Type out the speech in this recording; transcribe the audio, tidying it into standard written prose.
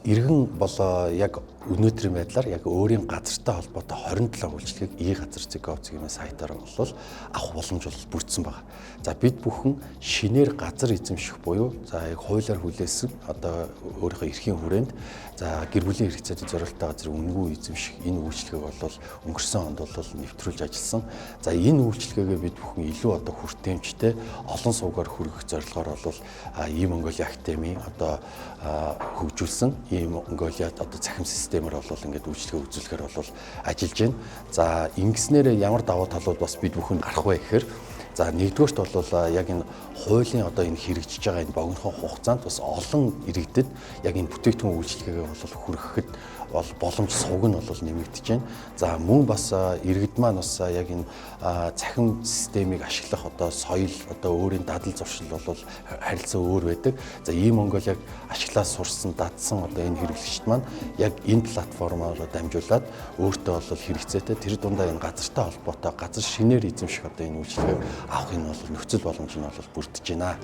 Иргэн бол яг өнөөдрийн байдлаар яг өөрийн газартай холбоотой 27 үйлчилгээг e-gazar.gov.cg сайтаар бол авах боломж бол бүрдсэн байна. За, бид бүхэн шинээр газар эзэмших буюу за яг хуулиар хүлээсэн одоо өөрийнхөө эрхийн хүрээнд за гэр бүлийн хэрэгцээтэй зориулттай газрыг үнэгүй эзэмших энэ үйлчилгээг бол өнгөрсөн онд бол нэвтрүүлж ажилласан. За, энэ үйлчилгээгээ бид бүхэн илүү одоо хүртээмжтэй, олон суугаар хүргэх зорилгоор бол e-Mongolia Академийн одоо хөгжүүлсэн e-Mongolia одоо цахим системээр бол ингээд үйлчилгээ үзүүлэхээр бол ажиллаж байна. За, ингэснээр ямар давуу талууд бас бид бүхэн гарах вэ гэхээр, за, нэгдүгээрт бол яг энэ хуулийн одоо энэ хэрэгжиж байгаа энэ богинохон хугацаанд бас олон иргэдэд яг энэ бүтээгдэхүүн үйлчилгээгээ бол хүргэхэд бол боломж, сувг нь бол нэмэгдэж байна. За, мөн бас иргэд маань бас яг энэ цахим системийг ашиглах одоо соёл, одоо өөрийн дадал зуршил бол харилцаа өөр байдаг. За, e-Mongolia-г ашиглаад сурсан, дадсан одоо энэ хэрэглэгчид маань яг энэ платформоор дамжуулаад өөртөө бол хэрэгцээтэй тэр дундаа энэ газартай холбоотой газар шинээр эзэмших одоо энэ үйлчилгээг авах энэ бол нөхцөл боломж нь бол бүрдэж байна.